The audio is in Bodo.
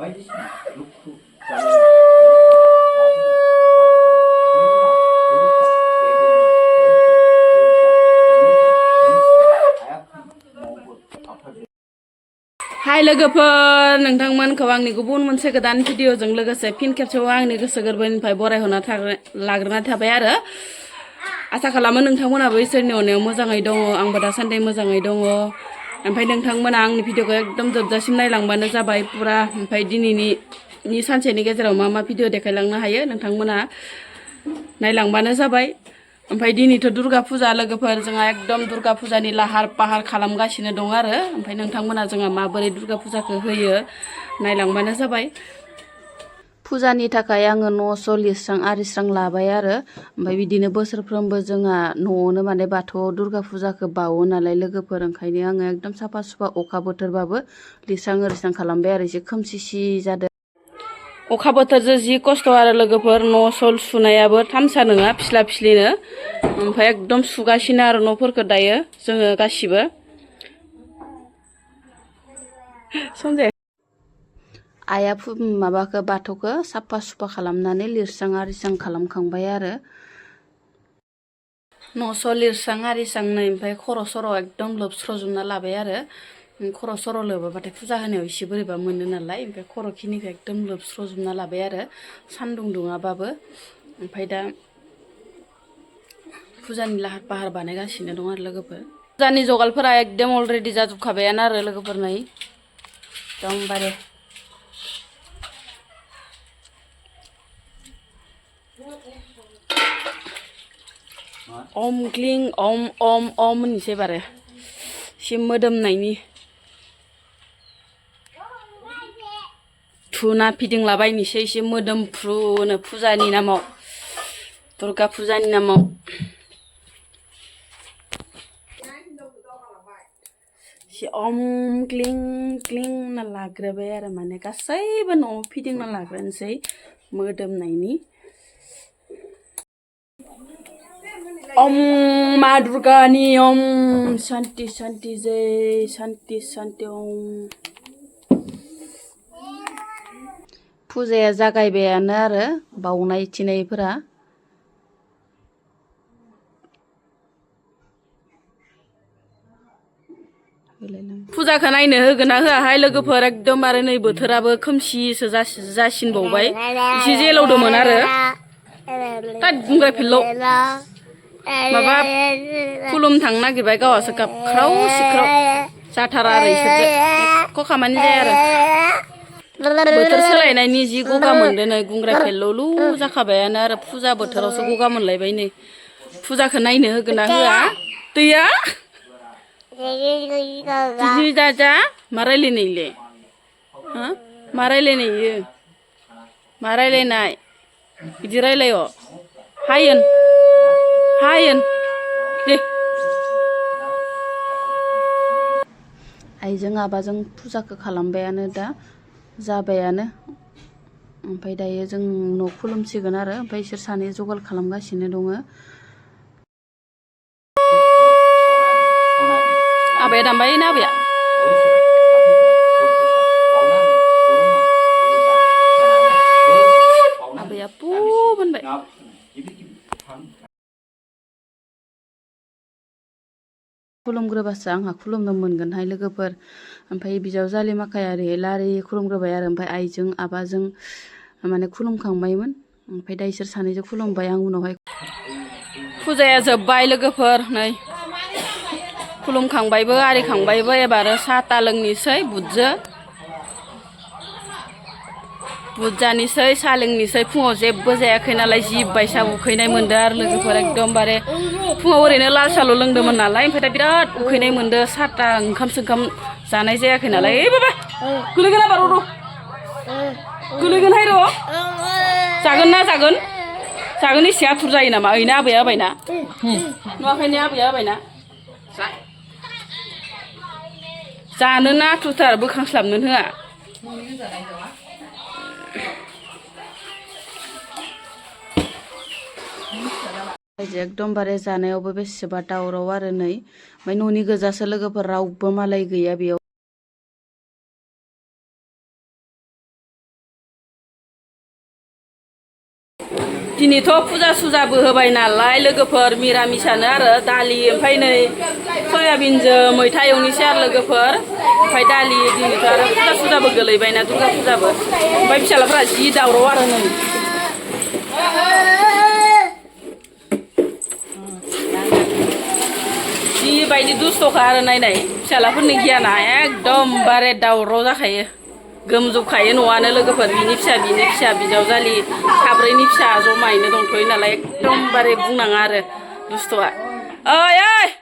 हाय लोगोफोर नोंथांमोनखौ आंनि गुबुन मोनसे गोदान भिडिअजों लोगोसे फिन खेबसेबाव आंनि गोसो गोरबोनिफ्राय बरायहरना लाग्रोना थाबाय आरो आसा खालामो नोंथांमोनाबो इसोरनि अननायाव मोजाङै दङ आंबो दासान्दि मोजाङै दङ ओमफ्राय नोंथांमोना आंनि भिडिअखौ एकदम जोबजासिम नायलांबानो जाबाय पुरा ओमफ्राय दिनैनि सानसेनि गेजेराव मा भिडिअ देखायलांनो हायो नोंथांमोना नायलांबानो जाबाय ओमफ्राय दिनैथ' दुर्गा पुजा लोगोफोर जोंहा एकदम दुर्गा पुजानि लाहार फाहार खालामगासिनो दं आरो ओमफ्राय नोंथांमोना जोंहा माबोरै दुर्गा पुजाखौ होयो नायलांबानो जाबाय पुजानि थाखाय आङो न' लिरस्रां आरिस्रां लाबाय आरो ओमफ्राय बिदिनो बोसोरफ्रोमबो जोंहा न'आवनो माने बाथौआव दुर्गा पुजाखौ बावो नालाय लोगोफोर ओंखायनो आङो एकदम साफा सुफा अखा बोथोरबाबो लिरस्रां आरिस्रां खालामबाय आरो एसे खोमसि जादों अखा बोथोरजों जि खस्थ' आरो लोगोफोर न' सुनायाबो थामसा नङा फिस्लिनो ओमफ्राय एकदम सुगासिनो आरो न'फोरखौ दायो जोङो गासिबो समझे आइया माबाखौ बाथौखौ साफा सुफा खालामनानै लिरस्रां आरिस्रां खालामखांबाय आरो न' लिरस्रां आरिस्रां नै ओमफ्राय खर' सर' एकदम लोबस्र'जोबना लाबाय आरो खर' सर' लोबाबाथाय फुजा होनायाव एसे बोरैबा मोनो नालाय ओमफ्राय खर'खिनिखौ एकदम लोबस्र'जोबना लाबाय आरो सान्दुं दुङाबाबो ओमफ्राय दा फुजानि लाहार फाहार बानायगासिनो दं आरो लोगोफोर फुजानि जगालफोरा एकदम अलरेडि जाजोबखाबायानो आरो लोगोफोर नै एकदमबारे ओम क्लिं ओम होननोसै बारे एसे मोदोमनायनि धुना फिदिंलाबायनोसै एसे मोदोमफ्रुनो फुजानि नामाव दुर्गा फुजानि नामाव एसे ओम क्लिं होनना लाग्रोबाय आरो माने गासैबो न'आव फिदिंना लाग्रोनोसै मोदोमनायनि ओम मा दुर्गानि ओम शान्ति जय शान्ति ओम फुजाया जागायबायानो आरो बावनाय थिनायफोरा फुजाखौ नायनो होगोन ना होआहाय लोगोफोर एकदमबारे नै बोथोराबो खोमसिसो जासिनबावबाय एसे जेलावदोंमोन आरो गुंग्राय फेल्ल' माबा खुलुम थांनो नागिरबाय गावहासो गाबख्राव सिख्राव जाथारा आरो इसोरजों एख' खामानि जाया आरो बोथोर सोलायनायनि जि गगा मोनदों नै गुंग्राय फेल्ल'लु जाखाबायानो आरो फुजा बोथोरावसो गगा मोनलायबाय नै फुजाखौ नायनो होगोन ना होआ दैया बिदि दाजा मा रायलायनायले मा रायलायनाय मा रायलायनाय बिदि रायलाय हायेन दे आइजों आबाजों फुजाखौ खालामबायानो दा जाबायानो ओमफ्राय दायो जों न' खुलुमसिगोन आरो ओमफ्राय इसोर सानै जगाल खालामगासिनो दङ आबाया दामबाय ना आबाया आबाया पु होनबाय खुलुमग्रोबासो आंहा खुलुमनो मोनगोनहाय लोगोफोर ओमफ्राय बिजावजालि माखाया ओरै लारि खुलुमग्रोबाय आरो ओमफ्राय आइजों आबाजों माने खुलुमखांबायमोन ओमफ्राय दा इसोर सानैजों खुलुमबाय आं उनावहाय फुजाया जोब्बाय लोगोफोर नै खुलुमखांबायबो आरिखांबायबो एबार साहा ता लोंनोसै बुट जानोसै साहा लोंनोसै फुङाव जेबो जायाखै नालाय जि बायसा उखैनाय मोनदों आरो लोगोफोर एकदमबारे फुङाव ओरैनो लाल साल' लोंदोंमोन नालाय ओमफ्राय दा बिराद उखैनाय मोनदों साहा ओंखाम जानाय जायाखै नालाय ओइ बाबा गोलैगोन आबार गोलैगोनहाय र' जागोन ना जागोन एसे आथुर जायो नामा ओइना आबैया होबायना नुवाखैनो आबैया होबायना जानोना आथुरथार बोखांस्लाबनो होआ एकदमबारे जानायावबो बेसेबा दावराव आरो नै ओमफ्राय न'नि गोजासो लोगोफोर रावबो मालाय गैया बेयाव दिनैथ' फुजा सुजाबो होबाय नालाय लोगोफोर मिरामिसानो आरो दालि ओमफ्राय नै सयाबिनजों मैथा एवनोसै आरो लोगोफोर ओमफ्राय दालि दिनैथ' आरो फुजा सुजाबो गोलैबायना दुर्गा फुजाबो ओमफ्राय फिसालाफोरा जि दावराव आरो नै जिबायदि दुस्थ'खा आरो नायनाय फिसालाफोरनि गियाना एकदमबारे दावराव जाखायो गोमजोबखायो न'आनो लोगोफोर बिनि फिसा बिजावजालि साब्रैनि फिसा जमायैनो दंथ'यो नालाय एकदमबारे बुंनाङा आरो दुस्थ'आ ओइ